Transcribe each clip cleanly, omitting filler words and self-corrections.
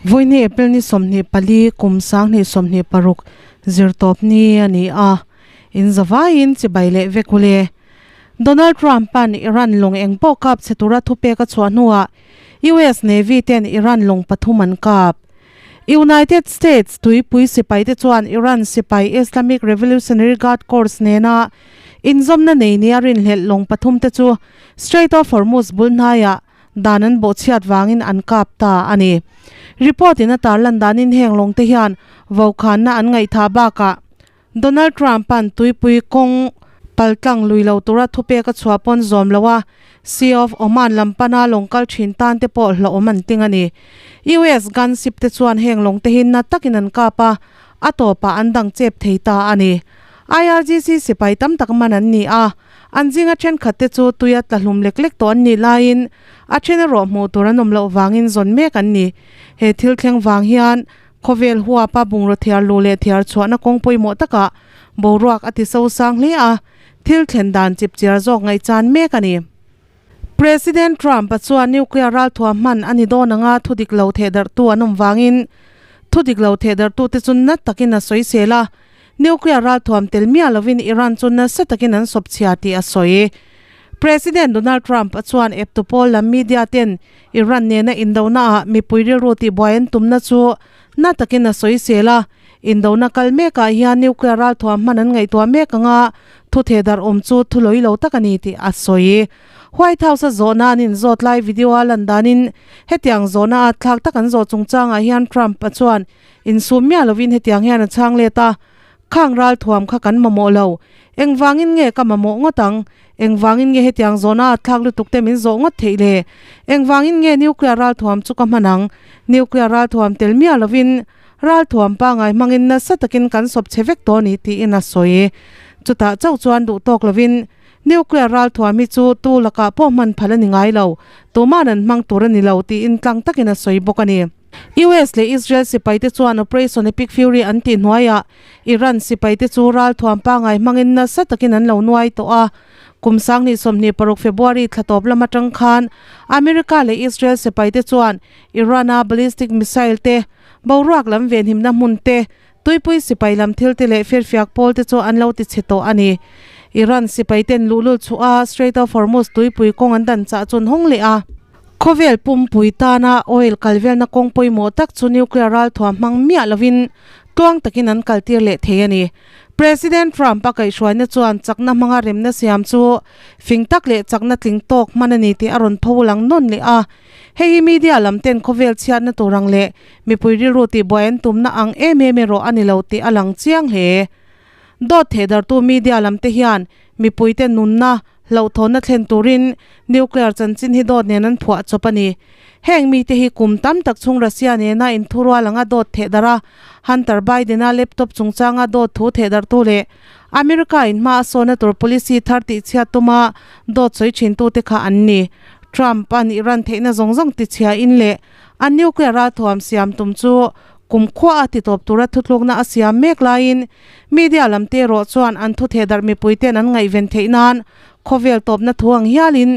Vawiini April ni 24 kum 2026 zirtawp ni a ni a, in zavaiin chibai leh vek ule. Donald Trump-a'n Iran lawng eng pawh kap chhe tura thupek a chhuah hnuah US Navy ten Iran lawng pathum an kap. United States tuipui sipaite chuan Iran sipai Islamic Revolutionary Guard Corps nena inzawmna nei nia rinhlelh lawng pathumte chu Strait of Hormuz bul hnaiah dan an bawhchhiat vangin an kap ta a ni. Report in a tarlan danin heng lawng te hian vokhanna an ngaihthah bakah Donald Trump-a'n tuipui kawng paltlang lui lo tura thupek a chhuah pawn zawm lo a, Sea of Oman lam pana lawng kal thin tan te pawh hlauhawm an ting a ni. US gunship te chuan heng lawng te hi na takin an kap a, a tawpah an dang chep thei ta a ni. IRGC sipai tam tak man an ni a, An zinga thenkhat te chu tuia tla hlum lek lek tawh an nih laiin a then erawh hmuh tur an awm loh vangin zawn mek an ni. He thil thleng vang hian khawvel huapa bungraw thiar luh leh thiar chhuahna kawng pawimawh takah boruak a ti so sang hle a, thil thlen dan chip chiar zawk ngaihchan mek a ni. President Trump-a chuan nuclear ralthuam hman a ni dawn anga thu dik lo thehdarhtu an awm vangin thu dik lo thehdarhtute chu nat takin a sawisel a, Nuclear ralthuam tel miah lovin Iran chu nasa takin an sawp chhia tih a sawi. President Donald Trump a chuan eptu pawl lam media ten Iran nena indona ah mipui rilru tihbuai an tumna chu na takin a sawisel a, indona kal mekah hian nuclear ralthuam hman an ngaihtuah mek anga thu thehdarh awm chu thu lawi lo tak a ni tih a sawi. White House a zawhna an inzawt lai video a lan danin hetiang zawhna a thlak tak an zawh chungchangah hian Trump a chuan Insum miah lovin hetiang hian a chhang let a, Khang ral thuam kha kan mamawh lo. Engvangin nge ka mamawh ngawt ang? Engvangin nge hetiang zawhna a thlak lutuk te min zawh ngawt theih le? Engvangin nge nuclear ral thuam chu ka hman ang? Nuclear ral thuam tel miah lovin ral thuam pangai hmangin nasa takin kan sawp chhe vek tawh a ni tiin a sawi. Chutah chauh chuan duh tawk lovin nuclear ral thuam hi chu tu lakah pawh hman phal a ni ngai lo, tuma'n an hmang tur a ni lo tiin tlang takin a sawi bawk a ni. US leh Israel sipaite chuan Operation Epic Fury an tih hnuaiah Iran sipaite chu ralthuam pangai hmangin nasa takin an lo nuai tawh a. Kum 2026 February thla tawp lam atang khan America leh Israel sipaite chuan Iran-a ballistic missile te, boruak lam venhimna hmun te, tuipui sipai lam thil te leh firfiak pawl te chu an lo tichhe tawh a ni. Iran sipaiten luhlul chhuah a Strait of Hormuz tuipui kawng an dan chah chu an hawng leh a. Khawvel pumpui tana oil kalvelna kawng pawimawh tak chu nuclear ralthuam hmang miah lovin tluang takin an kaltir leh thei a ni. President Trump a kaihhruaina chuan chakna hmanga remna siam chu fing tak leh chakna tling tawk hman a ni tih a rawn pho lang nawn leh a. Hei hi media lam ten khawvel chhiatna tur ang leh mipui rilru tihbuai an tumna ang em em erawh a ni lo tih a lang chiang hle. Dawt thehdartu media lam te hian mipuite nunna hlauhthawnna thlen turin nuclear chanchin hi dawt nen an phuah chawp a ni. Heng mite hi kum tam tak chhung Russia nena inthurual anga dawt thehdarh a, Hunter Biden-a laptop chungchanga dawt thu thehdarhtu leh America in hma a sawna tur policy thar tihchhiat tuma dawt sawi thintute kha an ni. Trump-a'n Iran theihna zawng zawng tichhia in leh a nuclear ralthuam siam tum chu kum khuaha titawp tura thutlukna a siam mek laiin media lam te erawh chuan an thu thehdarh mipuite'n an ngaihven theih nan khawvel tawpna thu ang hialin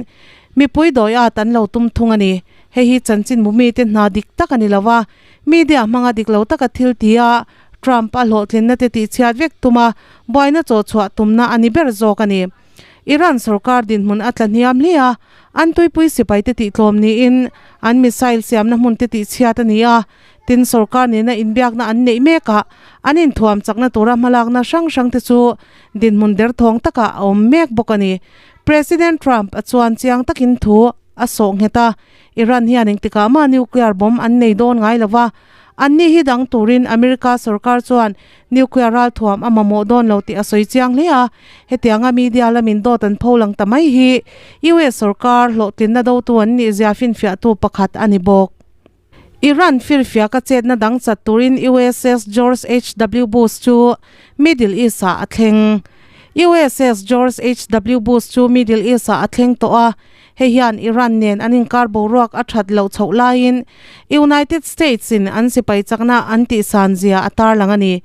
mipui dawi at an lo tum thung a ni. Hei hi chanchinbu mite hna dik tak a ni lo a, media hmanga dik lo taka thil ti a Trump a hlawhtlinna te tihchhiat vek tuma buaina chawhchhuah tumna a ni ber zawk a ni. Iran sorkar dinhmun a tla hniam hle a, an tuipui sipaite tihtlawm niin an missile siamna hmunte tihchhiat a ni a, tin sorkar nena inbiakna an neih mekah an inthuam chakna tura hmalakna hrang hrangte chu dinhmun derthawng takah a awm mek bawk a ni. President Trump a chuan chiang takin thu a sawh nghet a, Iran hian engtikah mah nuclear bomb an nei dawn ngai lo va, Anni hi dang turin America sorkar chuan nuclear ralthuam a mamawh dawn lo tih a sawi chiang hle a, hetianga media lamin dawt an pho lang ta mai hi US sorkar hlawhtlinna dotu an nih zia finfiahtu pakhat a ni bawk. Iran firfiaka chetna dang chat turin USS George HW Bush chu Middle East-ah a thleng. USS George HW Bush chu Middle East-ah a thleng tawh a, Hei hian Iran nen an inkar boruak a that loh chhoh laiin United States in an sipai chakna an tihsan zia a tarlang a ni.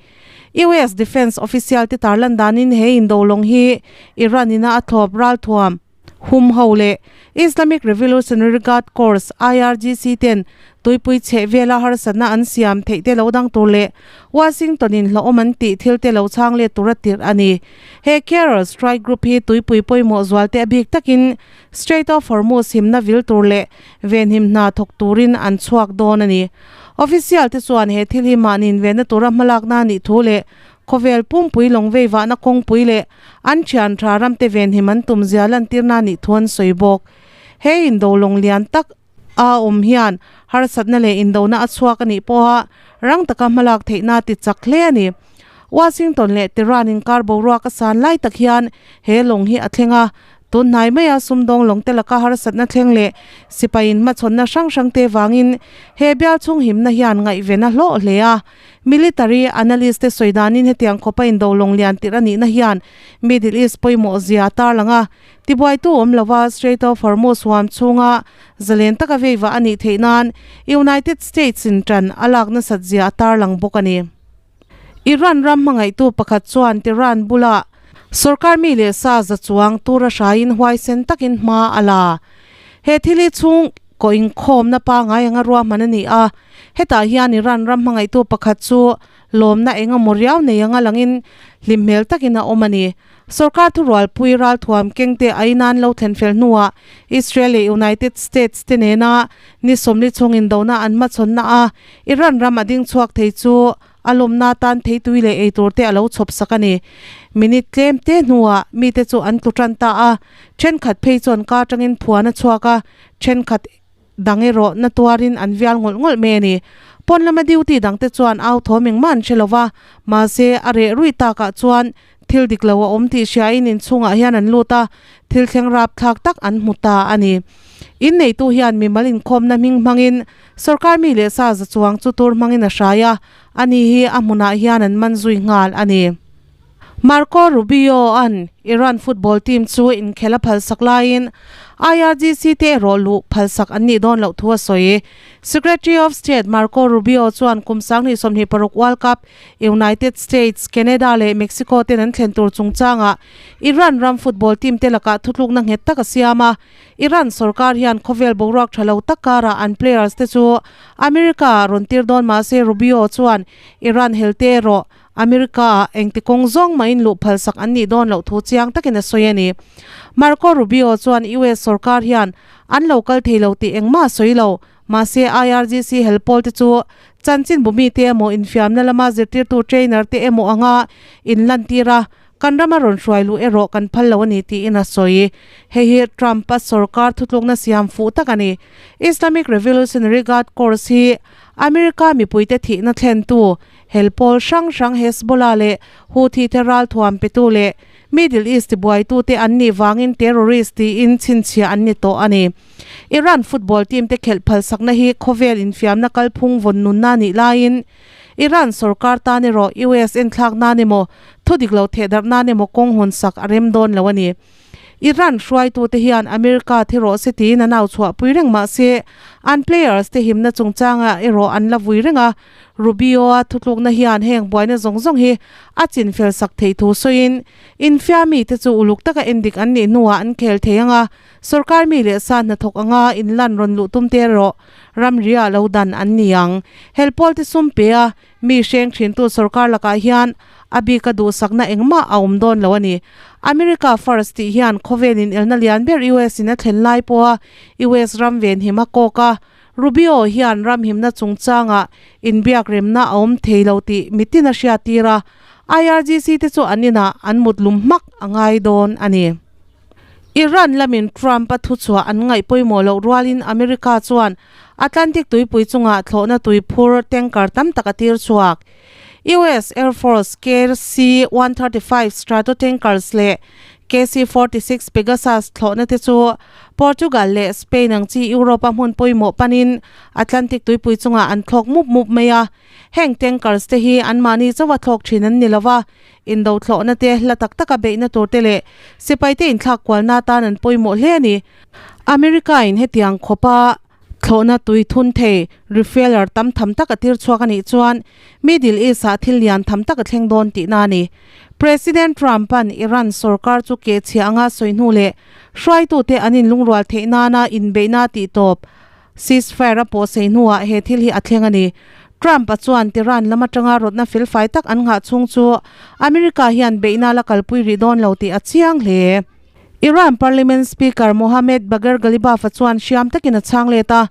US defence official te tarlan danin he indolawng hi Iran ina a thlawp ralthuam. Hum ho leh Islamic Revolutionary Guard Corps, IRGC, ten tuipui chheh vela harsatna an siam theih te lo dang tur leh Washington in hlauhawm an tih thil te lo chhang let tur a tirh a ni. He Carrier Strike Group hi tuipui pawimawh zual te a bik takin Strait of Hormuz himna vil tur leh venhim hna thawk turin an chhuak dawn a ni. Official te chuan he thil hi mahni invenna tura hmalakna a nih thu leh khawvel pumpui lawng vei vahna kawngpui leh an thian tha ramte venhim an tum zia lantirna a nih thu an sawi bawk. He indo lawng lian tak a awm hian harsatna leh indona a chhuak a nih pawha rang taka hmalak theihna a ti chak hle a ni. Washington leh Tehran inkar boruak a san lai tak hian he lawng hi a thleng a, tun hnai maia sumdawng lawng te laka harsatna thleng leh sipai inhmachhawnna hrang hrang te vangin he bial chhung himna hian ngaihven a hlawh hle a. Military analyst te sawi danin hetiang khawpa indo lawng lian tirh a nihna hian Middle East pawimawh zia a tarlang a, tibuaitu awm lova Strait of Hormuz huam chhunga zalen taka veivah a nih theih nan United States in tan a lak nasat zia a tarlang bawk a ni. Iran ram hmangaihtu pakhat chuan Tehran bulah sorkar mi leh sa za chuang tura hraiin huaisen takin hma a la. He thil hi chhung kaw inkhawmna pangngai anga ruahman a ni a, hetah hian Iran ram hmangaihtu pakhat chu lawmna eng emaw riau nei anga langin hlim hmel takin a awm a ni. Sorkar thurualpui ralthuam kengte a inan lo thlen fel hnuah Israel leh United States te nena ni sawmli chhung indona an hmachhawnna a Iran ram a ding chhuak thei chu a lawmna tan theitui leh eitur te a lo chhawp sak a ni. Minute tlem te hnuah mite chu an tlu tan ta a, thenkhat phei chuan ka atangin phuan a chhuak a, thenkhat Dang erawh na tuarin an vial ngawlh ngawlh mai a ni. Pawn lama duty dangte chuan au thawm engmah an hre lo va, mahse a reh rui takah chuan thil dik lo a awm tih hriain inchhungah hian an lut a, thil thleng rapthlak tak an hmu ta a ni. Inneitu hian mimal inkhawmna hming hmangin sorkar mi leh sa za chuang chu tur hmangin a hrai a, ani hi a hmunah hian an man zui nghal a ni. Marco Rubio-a'n Iran football team chu inkhel a phalsak laiin IRGC te erawh luh phalsak an nih dawn loh thu a sawi. Secretary of State Marco Rubio chuan kum 2026 World Cup United States, Canada leh Mexico ten an thlen tur chungchangah Iran ram football team te lakah thutlukna nghet tak a siam a. Iran sorkar hian khawvel boruak tha lo tak karah an players te chu America-ah rawn tir dawn mahse Rubio chuan Iran helte erawh America-ah engti kawng zawng mahin luh phalsak an nih dawn loh thu chiang takin a sawi a ni. Marco Rubio chuan US sorkar hian an lo kal thei lo tih engmah a sawi lo. Mahse, IRGC helpawl te chu chanchinbu mite emaw infiamna lama zirtirtu trainer te emaw anga inlantir a, kan rama rawn hruai luh erawh kan phal lo a ni tiin a sawi. Hei hi Trump-a sorkar thutlukna siam fuh tak a ni. Islamic Revolutionary Guard Corps hi America mipuite thihna thlentu Helpawl hrang hrang Hezbollah leh Houthi te ralthuam petu leh Middle East tibuaitute an nih vangin terrorist tiin chhinchhiah an ni tawh a ni. Iran football team te khelh phalsakna hi khawvel infiamna kalphung vawn nunna nih laiin Iran sorkar tan erawh US enthlak nan emaw thudik lo thehdarh nan emaw kawng hawnsak a rem dawn lo a ni. Iran hruaitute hian America thi rawh se tiin an au chhuahpui reng mah se an players te himna chungchangah erawh an la vui reng a, Rubio-a thutlukna hian heng buaina zawng zawng hi a chinfel sak theih thu sawiin, infiami te chu uluk taka endik an nih hnuah an khel thei ang a, sorkar mi leh sa hnathawk anga inlan rawn luh tum te erawh ramria lo dan an ni ang. Helpawl te sum pe a, mi hreng thintu sorkar lakah hian a bika duhsakna engmah a awm dawn lo a ni. America First tih hian khawvel inelna lian ber US in a thlen lai pawha US ram venhim a kawk a, Rubio hian ramhimna chungchangah inbiak remna a awm thei lo tih mitin a hriattir a, IRGC te chu an inah an mut lum hmak a ngai dawn a ni. Iran lamin Trump a thuchhuah an ngaih pawimawh loh rualin America chuan Atlantic tuipui chungah thlawhna tuiphur tanker tam tak a tir chhuak. US Air Force KC-135 Stratotankers leh KC-46 Pegasus thlawhna te chu Portugal leh Spain ang chi Europe-a hmun pawimawh panin Atlantic tuipui chungah an thlawk mup mup mai a. Heng tankers te hi anmahni chauha thlawk thin an ni lo va, indo thlawhna te, hla tak taka beihna tur te leh sipaite inthlak kualna atan an pawimawh hle a ni. America-in hetiang khawpa Thlawhna tui thun thei, refueller, tam tham tak a tir chhuak a nih chuan Middle East-ah thil lian tham tak a thleng dawn tihna a ni. President Trump-a'n Iran sorkar chu kehchhia anga sawi hnu leh hruaitute an inlungrual theih nana inbeihna tihtawp ceasefire a pawhsei hnuah he thil hi a thleng a ni. Trump-a chuan Tehran lam atanga rawtna felfai tak an nghah chhung chu America hian beihna la kalpui rih dawn lo tih a chiang hle. Iran Parliament Speaker Mohammad Bagher Ghalibaf-a chuan hriam takin a chhang let a,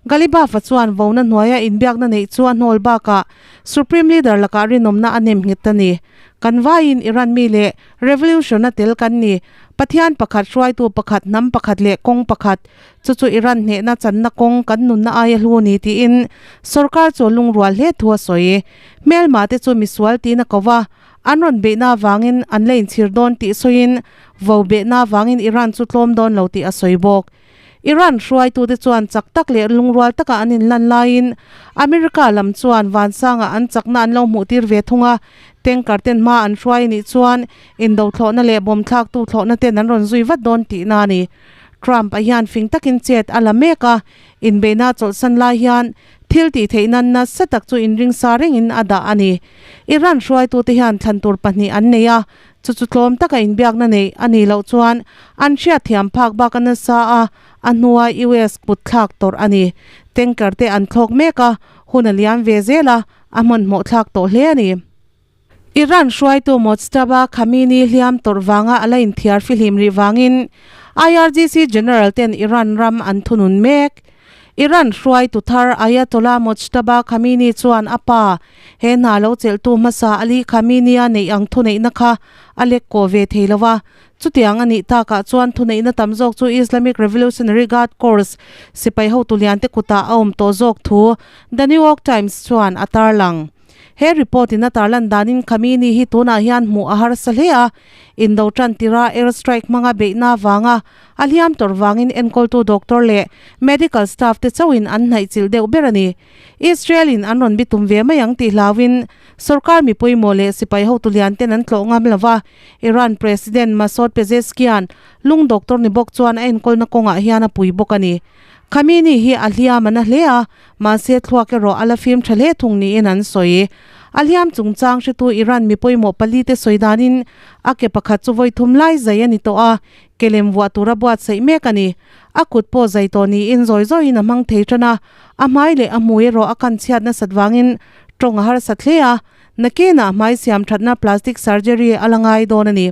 Ghalibaf-a chuan vona hnuaia inbiakna neih chu a hnawl bakah Supreme Leader lakah rinawmna a nem nghet a ni. Kan vaiin Iran mi leh Revolution-a tel kan ni. Pathian pakhat, hruaitu pakhat, hnam pakhat leh kawng pakhat. Chu chu Iran hnehna channa kawng kan nunna aia hlu a ni tiin sorkar chu a lungrual hle thu a sawi. Hmelma te chu misual tiin a ko va, an rawn beihna avangin an la inchhir dawn tih sawiin vo behna avangin Iran chu tlawm dawn lo tih a sawi bawk. Iran hruaitute chuan chak tak leh lungrual taka an inlan laiin America lam chuan vansangah an chakna an lo hmuhtir ve thung a, tanker ten hma an hruai anih chuan indo thlawhna leh bomb thlaktu thlawhna ten an rawn zui vat dawn tihna a ni. Trump-a hian fing takin chet a la mek a, inbeihna chawlhsan lai hian thil tih theih nan nasa tak chu inringsa rengin a dah a ni. Iran hruaitute hian thlan tur pahnih an nei a, Chu chu tlawm taka inbiakna neih a nih loh chuan an hriatthiam phak bak a nasa a, a hnua US kut thlak tawrh a ni. Tanker te an thlawk mek a, hun a liam ve zel a, a hmanhmawh thlak tawh hle a ni. Iran hruaitu Mojtaba Khamenei hliam tawrh vanga a la inthiar fihlim rih vangin IRGC General ten Iran ram an thunun mek. Iran hruaitu thar Ayatollah Mojtaba Khamenei chuan a pa, he hna lo chelhtu hmasa Ali Khamenei-a neih ang thuneihna kha a lek kawh ve thei lo a. Chutiang a nih takah chuan thuneihna tam zawk chu Islamic Revolutionary Guard Corps sipai hotu liante kutah a awm tawh zawk thu The New York Times chuan a tarlang. He report in a tarlan danin Khamenei hi tunah hian hmuh a harsa hle a, indo tan tira air strike hmanga beihna avanga a hliam tawrh vangin enkawltu doctor leh medical staff te chauhin an hnaih chilh deuh ber a ni. Israel in an rawn bitum ve mai ang tih hlauin sorkar mi pawimawh leh sipai hotu lian ten an tlawh ngam lova, Iran President Masoud Pezeshkian lung doctor ni bawk chuan a enkawlna kawngah hian a pui bawk a ni. Khamenei hi a hliam a na hle a, mahse thluak erawh a la fim tha hle thung niin an sawi. A hliam chungchang hretu Iran mi pawimawh pali te sawi danin a ke pakhat chu vawi thum lai zai a ni tawh a, ke lem vuah tura buatsaih mek a ni. A kut pawh zai tawh niin zawi zawiin a hmang thei tan a, a hmai leh a hmui erawh a kan chhiat nasat vangin tawng a harsat hle a, nakinah hmai siam thatna plastic surgery a la ngai dawn a ni.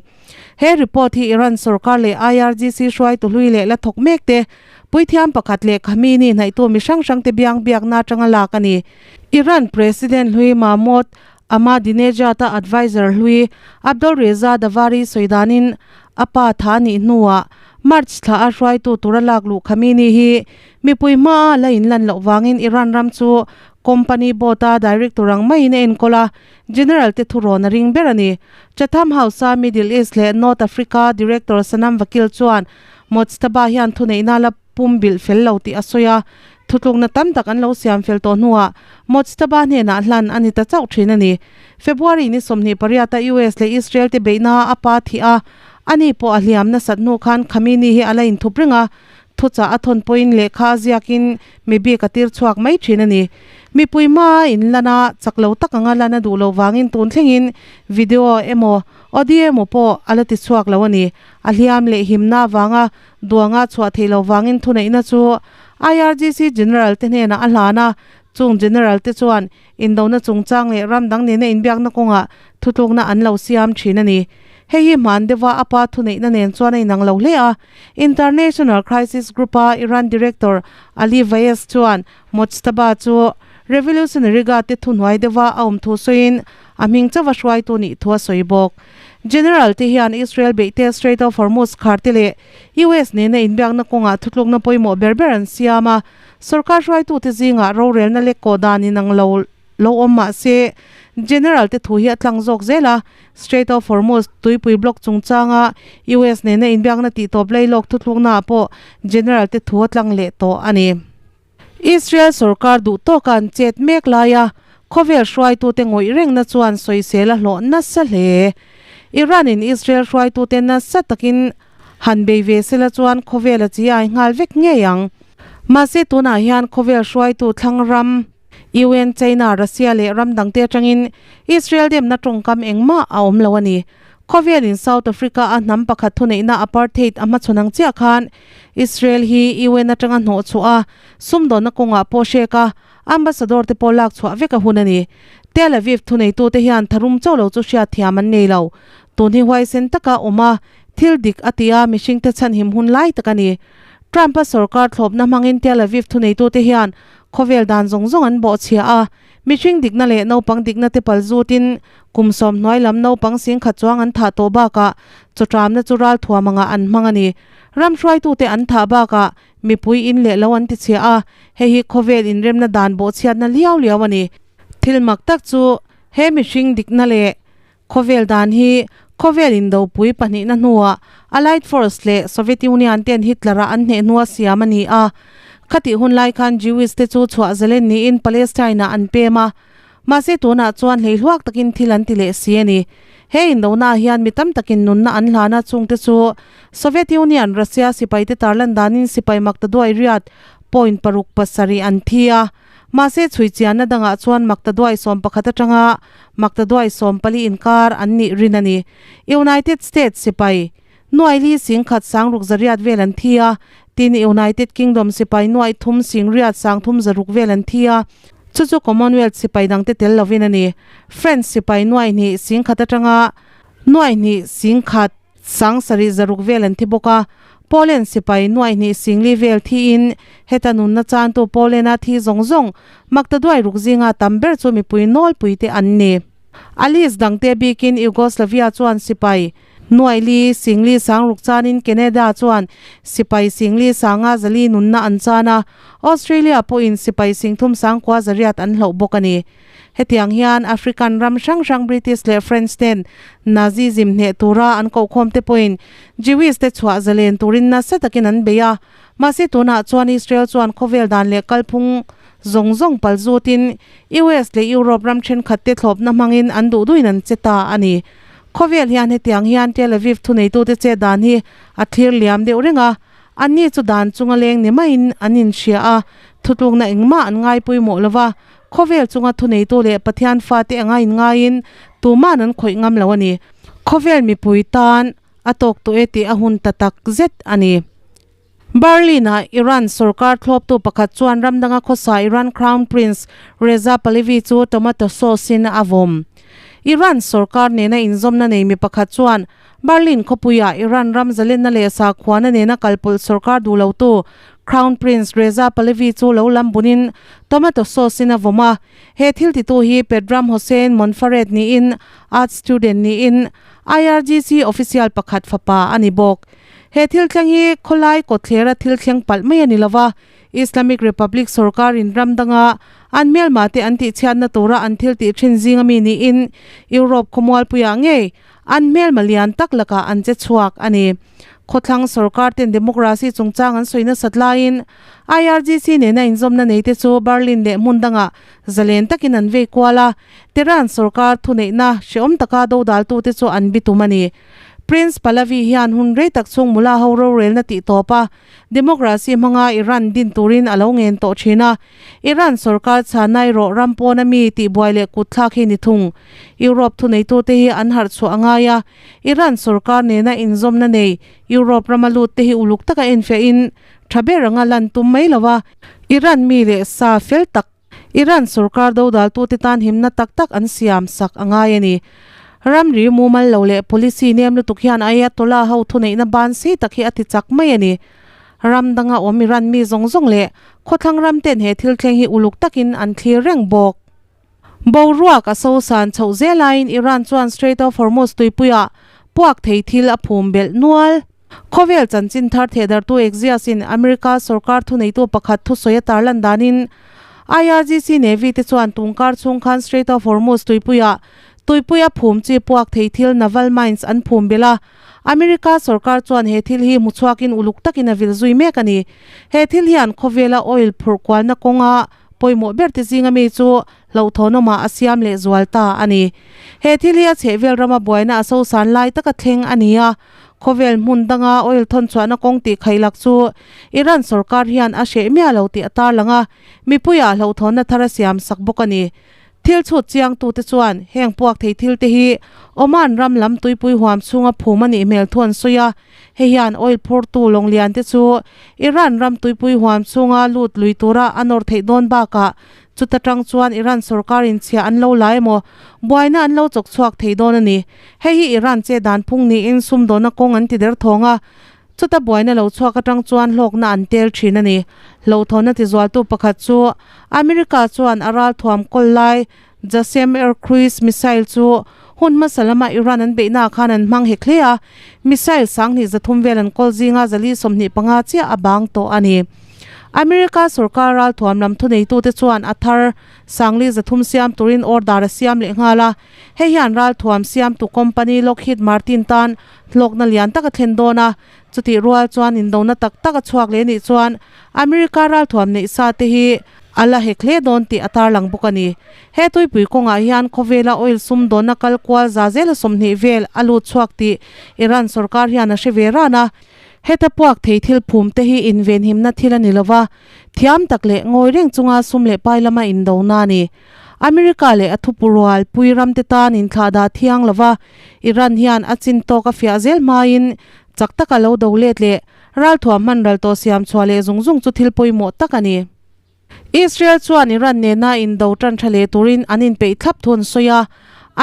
He report hi Iran sorkar leh IRGC hruaitu hlui leh la thawk mek te Puithiam pakhat leh Khamenei hnaihtu mi hrang hrangte biang biakna atanga lak a ni. Iran President hlui Mahmoud Ahmadinejad-a adviser hlui Abdolreza Davari sawi danin a pa tha nih hnuah March thla a hruaitu tura lak luh Khamenei hi mipui hmaa la inlan loh vangin Iran ram chu company board-a director ang maiin a enkawl a, General te thurawn a ring ber a ni. Chatham House-a Middle East leh North Africa Director Sanam Vakil chuan Mojtaba hian thuneihna la pum bilh fel lo tih a sawi a, thutlukna tam tak an lo siam fel tawh hnuah Mojtaba hnenah hlan a ni ta chauh thin a ni. February ni 28 a US leh Israel te beihna a pa thih a, ani pawh a hliam nasat hnu khan Khamenei hi a la inthup reng a, Thuchah a thawn pawhin lehkha a ziakin mi bik a tir chhuak mai thin a ni. Mipui hmaa in lan a, chak lo tak anga lan a duh loh vangin tun thlengin video emaw audio emaw pawh a la ti chhuak lo a ni. A hliam leh himna avanga duanga chhuah theih loh vangin thuneihna chu IRGC General te hnenah a hlan a, chung General te chuan Indona chungchang leh ram dang nena inbiakna kawngah thutlukna an lo siam thin a ni. Hei hi hman deuha a pa thuneihna nen chuan a inang lo hle a. International Crisis Group-a Iran Director Ali Vaez chuan Mojtaba chu Revolutionary Guard te thuhnuai deuha a awm thu sawiin a hming chauha hruaitu nih thu a sawi bawk. General te hian Israel beihte Strait of Hormuz khar te leh US nena inbiakna kawngah thutlukna pawimawh ber ber an siam a. Sorkar hruaitute zingah rorelna lek kawh dan inang lo lo awm mah se, General te thu hi a tlang zawk zel a, Strait of Hormuz tuipui block chungchanga US nena inbiakna tihtawp lailawk thuthluknaah pawh General te thu a tlang leh tawh a ni. Israel sorkar duh tawka an chet mek laia khawvel hruaitute ngawih rengna chuan sawisel a hlawh nasa hle. Iran-in Israel hruaitute nasa takin Han bei ve sela chuan khawvel a chi ai nghal vek ngei ang. Mahse tunah hian khawvel hruaitu thlang ram, UN, China, Russia leh ram dangte atangin Israel demna tawngkam engmah a awm lo a ni. Khawvelin South Africa a hnam pakhat thuneihna apartheid a hmachhawn ang chiah khan Israel hi UN atanga hnawh chhuah a, sumdawnna kawngah pawh hrek a, ambassador te pawh lak chhuah vek a hun a ni. Tel Aviv thuneitute hian tharum chauh lo chu hriat thiam an nei lo. Tun hi huaisen taka awm a, thil dik a ti a, mihringte chhanhim hun lai tak a ni. Trump-a sorkar thlawpna hmangin Tel Aviv thuneitute hian khawvel dan zawng zawng an bawhchhia a, mihring dikna leh naupang dikna te pal zutin kum sawm hnuai lam naupang singkhat chuang an thah tawh bakah chawṭamna chu ralthuam angah an hmang a ni. Ram hruaitute an thah bakah mipui in leh lo an tichhia a, hei hi khawvel inremna dan bawhchhiatna liau liau a ni. Thil mak tak chu he mihring dikna leh Khawvel dan hi khawvel indopui pahnihna hnuah Allied Force leh Soviet Union ten Hitler-a an hneh hnua siam a ni a. Khatih hun lai khan Jewish te chu chhuah zalen niin Palestine-ah an pem a. Mahse tunah chuan hleihluak takin thil an ti leh si a ni. He indona hian mi tam takin nunna an hlan a, chungte chu Soviet Union, Russia sipaite tarlan danin sipai makta duai riat point paruk pasarih an thi a. Mahse chhui chianna dangah chuan makta duai 11 atanga makta duai 14 inkar an nih rin a ni. United States sipai nuai li sing khat sang ruk zariat vel an thi a, tin United Kingdom sipai nuai thum sing riat sang thum zaruk vel an thi a, chu chu Commonwealth sipai dangte tel lovin a ni. France sipai nuai hnih sing khat atanga nuai hnih sing khat Sang sarih zaruk vel an thi bawk a, Poland sipai nuaih hnih singli vel thiin heta nunna chantu Poland-a thi zawng zawng makta duai ruk zinga tam ber chu mipui nawlpui te an ni. Alice dangte bikin Yugoslavia chuan sipai nuaih li singli sang ruk chanin Canada chuan sipai singli sanga zali nunna an chan a, Australia pawhin sipai singthum sangkua zariat an hloh bawk a ni. Hetiang hian African ram hrang hrang British leh French ten Nazism hneh tura an kohkhawm te pawhin Jewish te chhuah zalen turin nasa takin an bei a. Mahse tunah chuan Israel chuan khawvel dan leh kalphung zawng zawng pal zutin US leh Europe ram thenkhat te thlawpna hmangin an duh duhin an che ta a ni. Khawvel hian hetiang hian Tel Aviv thuneitute chet dan hi a thlir liam deuh reng a. Anni chu dan chunga leng ni maiin an inhria a, thutlukna engmah an ngai pawimawh lova, Khawvel chunga thuneitu leh Pathian fate anga inngaiin tuma'n an khawih ngam lo a ni. Khawvel mipui tan a tawk tawh e tih a hun ta tak zet a ni. Berlin-ah Iran sorkar thlawptu pakhat chuan ram danga khawsa Iran Crown Prince Reza Pahlavi chu tomato sauce-in a vawm. Iran sorkar nena inzawmna nei mi pakhat chuan Berlin khawpuiah Iran ram zalenna leh sakhuana nena kalpawlh sorkar duh lotu Crown Prince Reza Pahlavi chu lo lam bunin tomato sauce in a vawm a. He thil titu hi Pedram Hossein Monfared niin art student niin IRGC official pakhat fapa a ni bawk. He thil thleng hi khawlai kawtthlera thil thleng palh mai a ni lova, Islamic Republic sorkarin ram danga an hmelma te an tihchhiatna tura an thil tih thin zinga mi niin Europe khawmualpuiah ngei an hmelma lian tak lakah an che chhuak a ni. Khawthlang sorkar ten democracy chungchang an sawi nasat laiin IRGC nena inzawmna neite chu Berlin leh hmun dangah zalen takin an vei kual a, Tehran sorkar thuneihna hrehawm taka dodaltute chu an bitum a ni. Prince Pahlavi hian hun rei tak chhung mula ho rorelna tih tawp a, democracy hmanga Iran din turin a lo ngen tawh thin a, Iran sorkar chhanai rawh ram pawna mi tihbuai leh kutthlak hi ni thung. Europe thuneitute hi an harh chhuah a ngai a, Iran sorkar nena inzawmna nei Europe rama lut te hi uluk taka enfiahin tha ber anga lan tum mai lo a, Iran mi leh sa fel tak Iran sorkar dodaltute tan himna tak tak an siam sak a ngai a ni. Ramri mumal lo leh policy nem lutuk hian Ayatollah ho thuneihna ban sei tak hi a ti chak mai a ni. Ram danga awm Iran mi zawng zawng leh khawthlang ram ten he thil thleng hi uluk takin an thlir reng bawk. Boruak a sosan chhoh zel aiin Iran chuan Strait of Hormuz tuipuiah puak thei thil a phum belh nual. Khawvel chanchin thar thehdartu Axios-in America sorkar thuneitu pakhat thusawi a tarlan danin IRGC Navy te chuan tungkar chhung khan Strait of Hormuz tuipuiah tuipui a phum chi puak thei thil naval mines an phum belh a. America sorkar chuan he thil hi hmuchhuakin uluk takin a vil zui mek a ni. He thil hian khawvela oil phurh kualna kawnga Pawimawh ber te zinga mi chu hlauhthawnawmah a siam leh zual ta a ni. He thil hi a chhehvel rama buaina a sosan lai taka thleng a ni a, khawvel hmun danga oil thawn chhuahna kawng tih khaih lak chu Iran sorkar hian a hreh miah lo tih a tarlang a, mipuiah hlauhthawnna thar a siam sak bawk a ni. Thil chhut chiangtute chuan heng puak thei thilte hi Oman ram lam tuipui huam chhunga phum a nih hmel thu an sawi a. Hei hian oil phurtu lawng liante chu Iran ram tuipui huam chhunga lut lui tura a nawr theih dawn bakah chuta tang chuan Iran sorkar inchhia an lo la emaw buaina an lo chawk chhuak thei dawn a ni. Hei hi Iran che dan phung niin sumdawna kawng an ti der thawng a, chuta buaina lo chhuak atang chuan hlawkna an tel thin a ni. Hlauhthawnna tizualtu pakhat chu America chuan a ralthuam kawl lai Jasem Air Cruise missile chu hun hmasa lama Iran an beihnaah khan an hmang hek hle a, missile 2300 vel an kawl zinga 425 chiah a bang tawh a ni. America sorkar ralthuam lam thuneitute chuan a thar 4300 siam turin order a siam leh nghal a, hei hian ralthuam siamtu company Lockheed Martin tan hlawkna lian tak a thlen dawn a, chutih rual chuan indona tak tak a chhuak leh nih chuan America ralthuam neih sa te hi a la hek hle dawn tih a tarlang bawk a ni. He tuipui kawngah hian khawvela oil sum dawnna kal kual za zela 20 vel a lut chhuak tih Iran sorkar hian a hre ve ran a. Heta puak thei thil phum te hi invenhimna thil a ni lova, thiam tak leh ngawi reng chunga sum leh pai lama indona a ni. America leh a thupu rual pui ram te tan inthlahdah thiang lova Iran hian a chin tawk a fiah zel hmain chak taka lo do let leh ralthuam hman ral tawh siam chhuah leh zung zung chu thil pawimawh tak a ni. Israel chuan Iran nena indo tan tha leh turin an inpeih thlap thu an sawi a,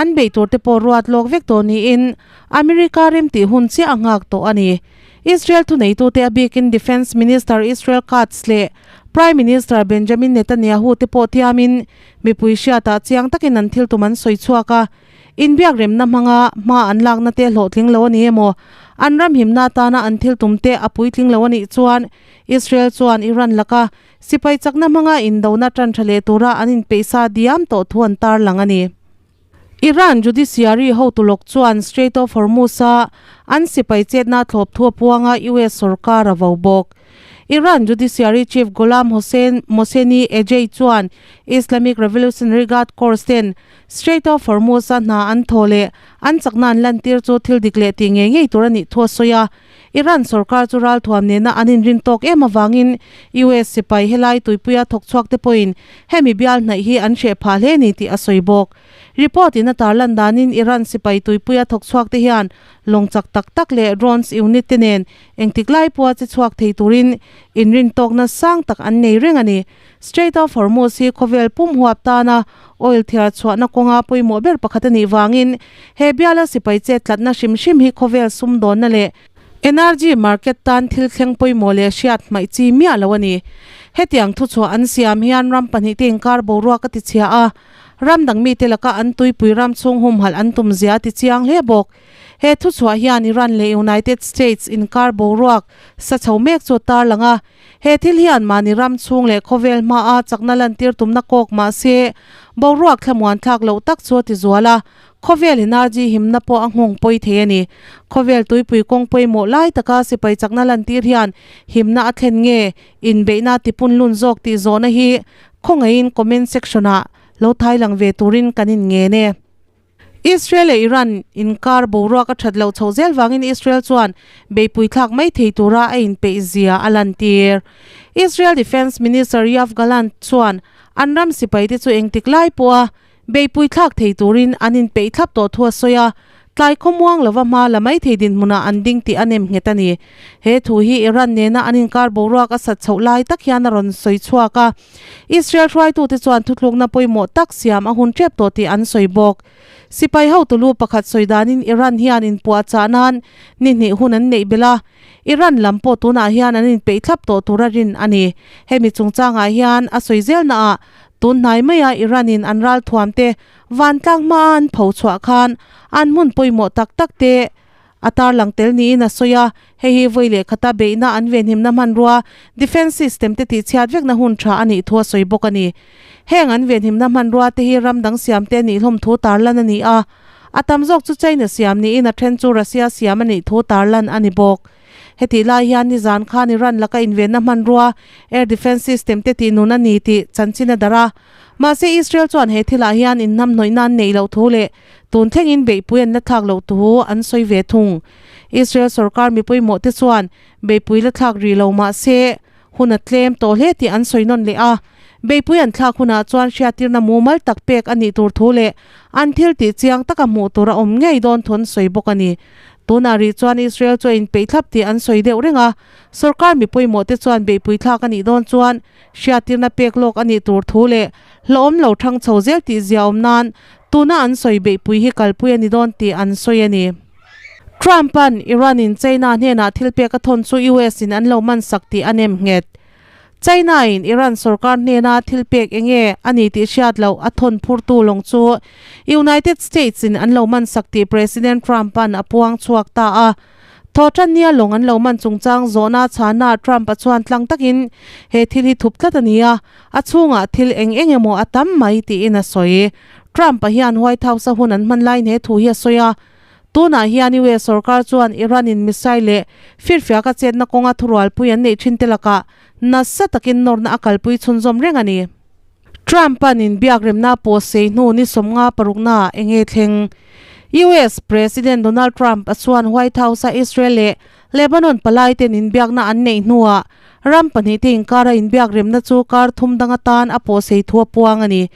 an beih tur te pawh ruat lawk vek tawh niin America remtih hun chiah a nghak tawh a ni. Israel thuneitute a bikin Defence Minister Israel Katz leh Prime Minister Benjamin Netanyahu te pawh tiamin mipui hriatah chiang takin an thil tum an sawi chhuak a, inbiak remna hmanga hma an lakna te hlawhtling lo a ni emaw, an ram himna atana an thil tum te a puitling lo a nih chuan Israel chuan Iran laka sipai chakna hmanga indona tan tha leh tura an inpeihsa diam tawh thu an tarlang a ni. Iran judiciary hotu lawk chuan Strait of Hormuz-a an sipai chetna thlawp thu a puanga US sorkar a vo bawk. Iran judiciary chief Gholam Hossein Mohseni Ejei chuan Islamic Revolutionary Guard Corps ten Strait of Hormuz-a hna an thaw leh an chakna an lantir chu thil dik leh tih ngei ngei tur a nih thu a sawi a. Iran sorkar chu ralthuam nena an inrin tawk em avangin US sipai helai tuipuia thawk chhuak te pawhin hemi bial hnaih hi an hreh phah hle ni tih a sawi bawk. Report in a tarlan danin Iran sipai tuipuia thawk chhuak te hian lawng chak tak tak leh drones unit te nen engtik lai pawha che chhuak thei turin inrin tawkna sang tak an nei reng a ni. Strait of Hormuz hi khawvel pum huap tana oil thiar chhuahna kawnga pawimawh ber pakhat a nih vangin he biala sipai chet tlatna hrim hrim hi khawvel sumdawnna leh energy market tan thil thleng pawimawh leh hriat hmaih chi miah lo a ni. Hetiang thuchhuah an siam hian ram pahnihte inkar boruak a tichhia a, ram dang mite laka an tuipui ram chhung humhalh an tum zia a tichiang hle bawk. He thuchhuah hian Iran leh United States inkar boruak sa chho mek chu a tarlang a, He thil hian mahni ram chhung leh khawvel hmaa chakna lantir tumna kawk mah se, boruak thlamuan thlak loh tak chu a ti zual a, khawvel energy himna pawh a nghawng pawi thei a ni. Khawvel tuipui kawng pawimawh lai taka sipai chakna lantir hian himna a thlen nge, inbeihna tipun lun zawk tih zawhna hi khawngaihin comment section ah lo thailang ve turin kan inngen e. Israel leh Iran inkar boruak a that loh chhoh zel vangin Israel chuan beihpui thlak mai thei tura a inpeih zia a lantir. Israel Defence Minister Yoav Gallant chuan an ram sipaite chu engtik lai pawha beihpui thlak thei turin an inpeih thlap tawh thu a sawi a, tlai khawmuang lova hma la mai thei dinhmunah an ding tih a nem nghet a ni. He thu hi Iran nena an inkar boruak a sat chhoh lai tak hian a rawn sawi chhuak a. Israel hruaitute chuan thutlukna pawimawh tak siam a hun tep tawh tih an sawi bawk. Sipai hotu lu pakhat sawi danin Iran hian inpuahchah nan ni hnih hun an neih belh a, Iran lam pawh tunah hian an inpeih thlap tawh tura rin a ni. Hemi chungchangah hian a sawi zelnaah tun hnai maia Iran-in an ralthuamte vantlang hmaa an pho chhuah khan an hmun pawimawh tak tak te A tarlang tel niin a sawi a, hei hi vawi leh khata beihna an venhimna hmanrua, defence system, te tihchhiat vekna hun tha a nih thu a sawi bawk a ni. Heng an venhimna hmanrua te hi ram dang siam te nih hlawm thu tarlan a ni a, a tam zawk chu China siam niin a then chu Russia siam a nih thu tarlan a ni bawk. Hetih lai hian nizan khan Iran laka invenna hmanrua, air defence system, te tihnun a ni tih chanchin a darh a. Mahse Israel chuan he thilah hian inhnamhnawihna an neih loh thu leh Tun thlengin beihpui an la thlak loh thu an sawi ve thung. Israel sorkar mi pawimawhte chuan beihpui la thlak rih lo mah se, hun a tlem tawh hle tih an sawi nawn leh a. Beipui an thlak hunah chuan hriattirna mumal tak pek a nih tur thu leh an thil tih chiang taka hmuh tur a awm ngei dawn thu an sawi bawk a ni. Tunah rih chuan Israel chu a inpeih thlap tih an sawi deuh reng a, sorkar mi pawimawh te chuan beihpui thlak a nih dawn chuan hriattirna pek lawk a nih tur thu leh hlauhawm lo thang chho zel tih zia awm nan tuna an sawi beihpui hi kalpui a ni dawn tih an sawi a ni. Trump-a'n Iran-in China hnenah thil pek a thawn chu US-in an lo man sak tih a nem nghet. China-in Iran sorkar hnena thil pek eng nge a ni tih hriat loh a thawn phurtu lawng chu United States-in an lo man sak tih President Trump-a'n a puang chhuak ta a. Thawhtannia lawng an lo man chungchang zawhna chhana Trump-a chuan tlang takin he thil hi thup tlat a ni a, a chhungah thil eng eng emaw a tam mai tiin a sawi. Trump-a hian White House-a hun an hman laiin he thu hi a sawi a. Tunah hian US sorkar chuan Iran-in missile leh firfiaka chetna kawnga thurualpui an neih thin te lakah nasa takin nawrna a kalpui chhunzawm reng a ni. Trump-a'n inbiakremna pawh sei hnu ni 50 paruknaah eng nge thleng? US President Donald Trump-a chuan White House-a Israel leh Lebanon palaiten inbiakna an neih hnuah ram pahnihte inkara inbiakremna chu kar thum dang atan a pawh sei thu a puang a ni.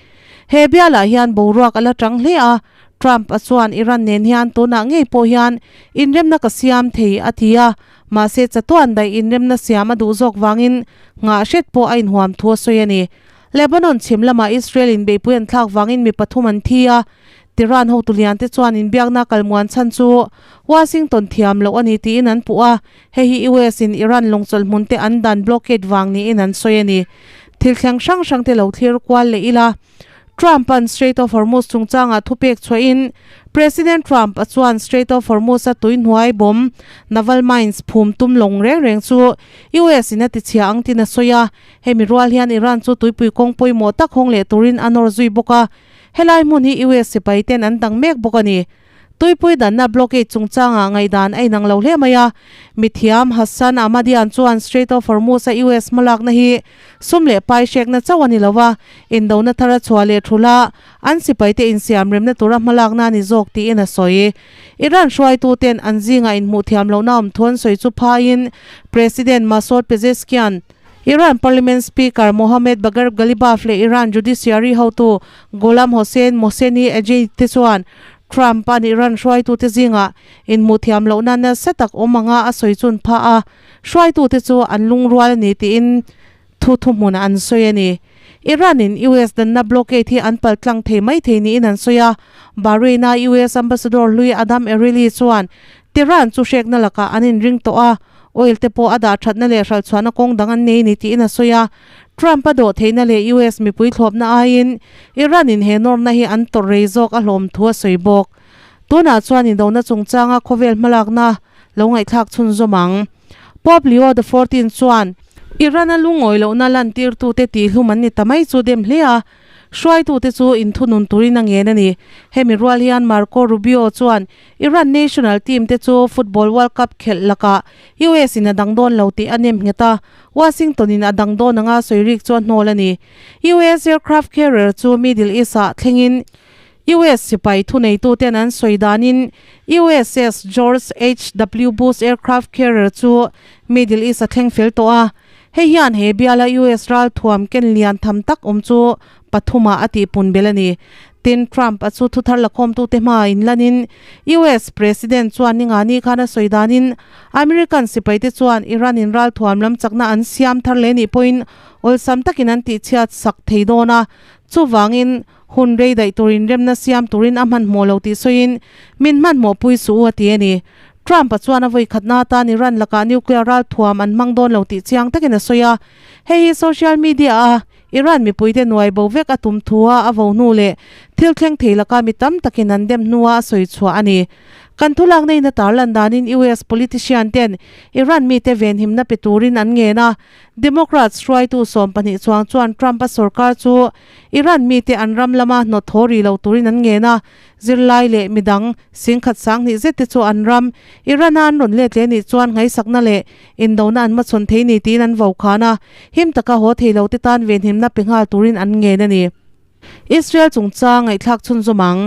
He bialah hian boruak a la tang hle a, Trump a chuan Iran nen hian tunah ngei pawh hian inremna ka siam thei a ti a, mahse chatuan daih inremna siam a duh zawk vangin nghah hret pawh a inhuam thu a sawi a ni. Lebanon chhim lamah Israel in beihpui an thlak vangin mi pathum an thi a, Tehran hotu lian te chuan inbiakna kalmuan chhan chu Washington thiam loh a ni tiin an puh a, hei hi US in Iran lawngchawlh hmun te an dan blockade vang niin an sawi a ni. Thil thleng hrang hrang te lo thlir kual leh ila. Trump-a'n Strait of Hormuz chungchangah thupek chhuahin President Trump-a chuan Strait of Hormuz-a tui hnuai bawm, naval mines, phum tum lawng reng reng chu US-in a tichhia ang tin a sawi a. Hemi rual hian Iran chu tuipui kawng pawimawh tak hawng leh turin a nawr zui bawk a. Helai hmun hi US sipai ten an dang mek bawk a ni. Tuipui danna blockade chungchangah ngaihdan a inang lo hle mai a. Mithiam Hassan Ahmadian chuan Strait of Hormuz-a US hmalakna hi sum leh pai hrekna chauh a ni lo a, indona thar a chhuah leh thul a, an sipaite insiamremna tura hmalakna a ni zawk tiin a sawi. Iran hruaituten an zingah inhmuh thiam lohna awm thu an sawi chu phaiin President Masoud Pezeshkian, Iran Parliament Speaker Mohammad Bagher Ghalibaf leh Iran Judiciary hotu Gholam Hossein Mohseni Ejei te chuan Trump-a'n Iran hruaitute zingah inhmuh thiam lohna nasa tak awm anga a sawi chun phah a, hruaitute chu an lungrual a ni tiin thu thuhmun an sawi a ni. Iran-in US danna blockade hi an paltlang thei mai thei niin an sawi a, Bahrain-a US Ambassador hlui Adam Ereli chuan Tehran chu hrekna lakah an inring tawh a, oil te pawh a dah thatna leh hralhchhuahna kawng dang an nei ni tiin a sawi a. Trump a dawh theihna leh US mipui thlawpna aiin Iran in he nawrna hi an tawrh rei zawk a hlawm thu a sawi bawk. Tunah chuan indona chungchanga khawvel hmalakna lo ngaihthlak chhunzawm ang. Pope Leo the Fourteen chuan Iran a lungawi lohna lantirtute tihhlum an ni ta mai chu dem hle a. Hruaitute chu inthunun turin a ngen a ni. Hemi rual hian Marco Rubio chuan Iran national team te chu Football World Cup khelh lakah US in a dang dawn lo tih a nem nghet a, Washington in a dang dawn anga sawi rik chu a hnawl a ni. US aircraft carrier chu Middle East ah thlengin US sipai thuneituten an sawi danin USS George HW Bush aircraft carrier chu Middle East a thleng fel tawh a. Hei hian he biala US ral thuam ken lian tham tak awm chu pathumah a tihpun belh a ni. Tin, Trump a chu thuthar lakhawmtute hmaah inlanin US President chuan ningani khan a sawi danin American sipaite chuan Iran in ral thuam lam chakna an siam thar leh nih pawhin awlsam takin an tihchhiat sak thei dawn a, chuvangin hun rei daih turin remna siam turin a hmanhmawh lo tih sawiin min hmanhmawhpui suh u a ti a ni. Trump-a chuan a vawi khatna atan Iran lakah nuclear ralthuam an hmang dawn lo tih chiang takin a sawi a. Hei hi social media-a Iran mipuite nuai bo vek a tum thua a vo hnu leh thil thleng thei laka mi tam takin an dem hnua a sawi chhuah a ni. Kan thulakna in a tarlan danin US politician ten Iran mite venhimna pe turin an ngen a. Democrats hruaitu 12 chuang chuan Trump-a sorkar chu Iran mite an ram lama hnawt thaw rih lo turin an ngen a. Zirlai leh midang singkhat sanghnih zet te chu an ram Iran-a an rawn let leh nih chuan ngaihsakna leh indona an hmachhawn thei ni tiin an vo khan a, him taka haw thei lo te tan venhimna pe nghal turin an ngen a ni. Israel chungchang ngaihthlak chhunzawm ang.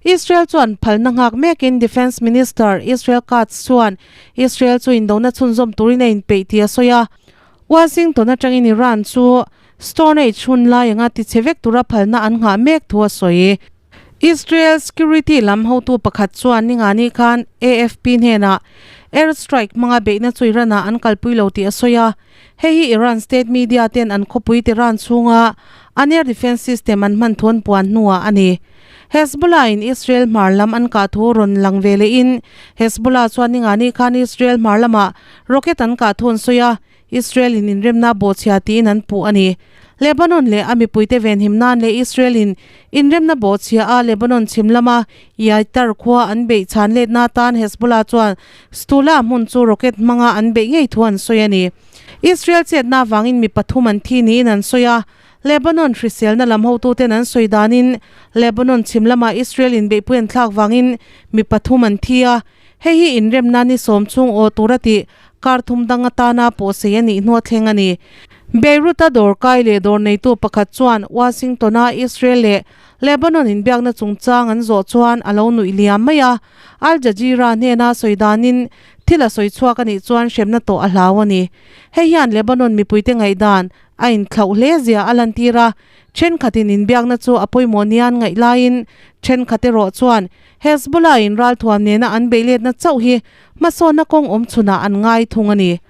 Israel chuan phalna nghak mekin Defence Minister Israel Katz chuan Israel chu indona chhunzawm turin a inpeih tih a sawi a. Washington atangin Iran chu. Stone Age hun lai anga tichhe vek tura phalna an nghah mek thu a sawi. Israel security lam hotu pakhat chuan ningani khan AFP hnenah air strike hmanga beihna chu Iran-ah an kalpui lo tih a sawi a. Hei hi Iran state media ten an khawpui Tehran chhunga an air defence system an hman thu an puan hnuah a ni. Hezbollah in Israel hmar lam an kah thu rawn lang ve lehin Hezbollah chuan ningani khan Israel hmar lamah rocket an kah thu an sawi a, Israel in inremna bawhchhia tiin an puh a ni. Lebanon leh a mipuite venhim nan leh Israel in inremna bawhchhia a Lebanon chhim lama Yaitar khua an beih chhan letna atan Hezbollah chuan Stula hmun chu rocket hmanga an beih ngei thu an sawi a ni. Israel chetna avangin mi pathum an thi niin an sawi a, Lebanon hriselna lam hotuten an sawi danin Lebanon chhim lama Israel in beihpui an thlak vangin mi pathum an thi a, Hei hi inremna ni sawm chhung aw tura tih kar thum dang atana pawhsei a nih hnu a thleng a ni. Beirut-a dawrkai leh dawr neitu pakhat chuan Washington-a Israel leh Lebanon inbiakna chungchang an zawh chuan a lo nuih liam mai a. Al Jazeera hnena sawi danin thil a sawi chhuak a nih chuan hremna tawh a hlau a ni. Hei hian Lebanon mipuite ngaihdan a inthlauh hle zia a lantir a, thenkhatin inbiakna chu a pawimawh nia an ngaih laiin thenkhat erawh chuan Hezbollah in ralthuam nena an beihletna chauh hi hmasawnna kawng awm chhunah an ngai thung a ni.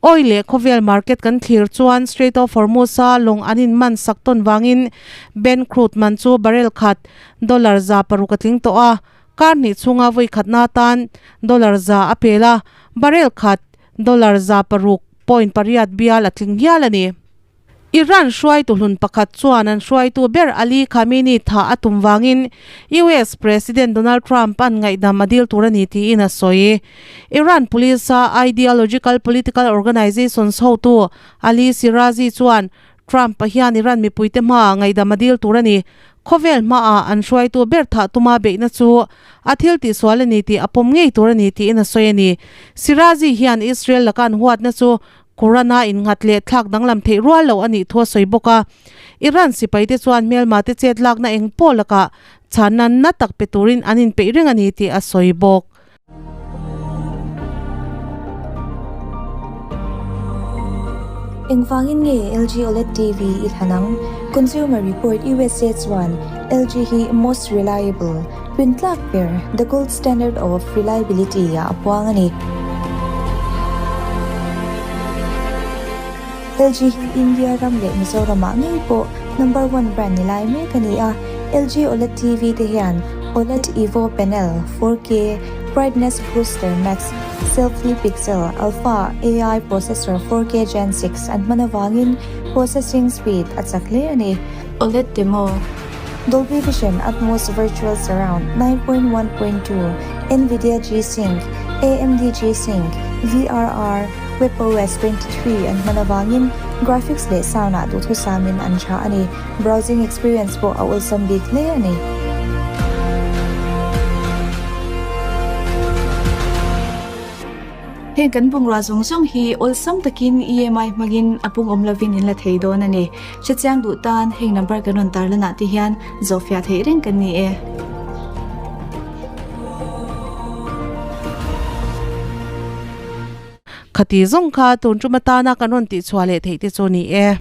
Oil leh khawvel market kan thlir chuan Strait of Hormuz-a lawng an inman sak tawn vangin Brent crude man chu barrel khat dollar 600 a tling tawh a, kar hnih chhunga vawi khatna atan dollar 100 a pel a, barrel khat dollar 6.8 bial a tling hial a ni. Iran hruaitu hlun pakhat chuan an hruaitu ber Ali Khamenei thah a tum vangin US President Donald Trump an ngaihdam a dil tur a ni tiin a sawi. Iran police-a ideological political organizations hotu Ali Shirazi chuan Trump-a hian Iran mipuite hmaah ngaihdam a dil tur a ni. Khawvel hmaah an hruaitu ber thah tuma beihna chu a thil tihsual a ni tih a pawm ngei tur a ni tiin a sawi a ni. Shirazi hian Israel laka an huatna chu Quran-a innghat leh thlak danglam theih rual lo a nih thu a sawi bawk a. Iran sipaite chuan hmelmate chet lakna eng pawh lakah chhanna na tak pe turin an inpeih reng a ni tih a sawi bawk. Engvangin nge LG OLED TV i thlan ang? Consumer Report usa chuan LG hi most reliable, rintlak ber, the gold standard of reliability ah a puang a ni. LG hi India ram leh Mizoramah ngei pawh number one brand ni lai mek a ni a, LG OLED TV te hian OLED Evo Panel 4K Brightness Booster Max Selfie Pixel Alpha AI Processor 4K Gen 6 an hman avangin processing speed a chak hle a ni. OLED demo Dolby Vision Atmos Virtual Surround 9.1.2, Nvidia G-Sync, AMD G-Sync, VRR, WebOS 23 an hman avangin graphics leh sound-ah duhthusamin an tha a ni. Browsing experience pawh a awlsam bik hle a ni. Heng kan bungrua zawng zawng hi awlsam takin EMI hmangin a pung awm lovin in la thei dawn a ni. Hrechiang duh tan heng number kan rawn tarlanah te hian zawhfiah theih reng kan ni e. Khati zawng kha tun tum atana kan rawn tihchhuah leh theih te chu ni e.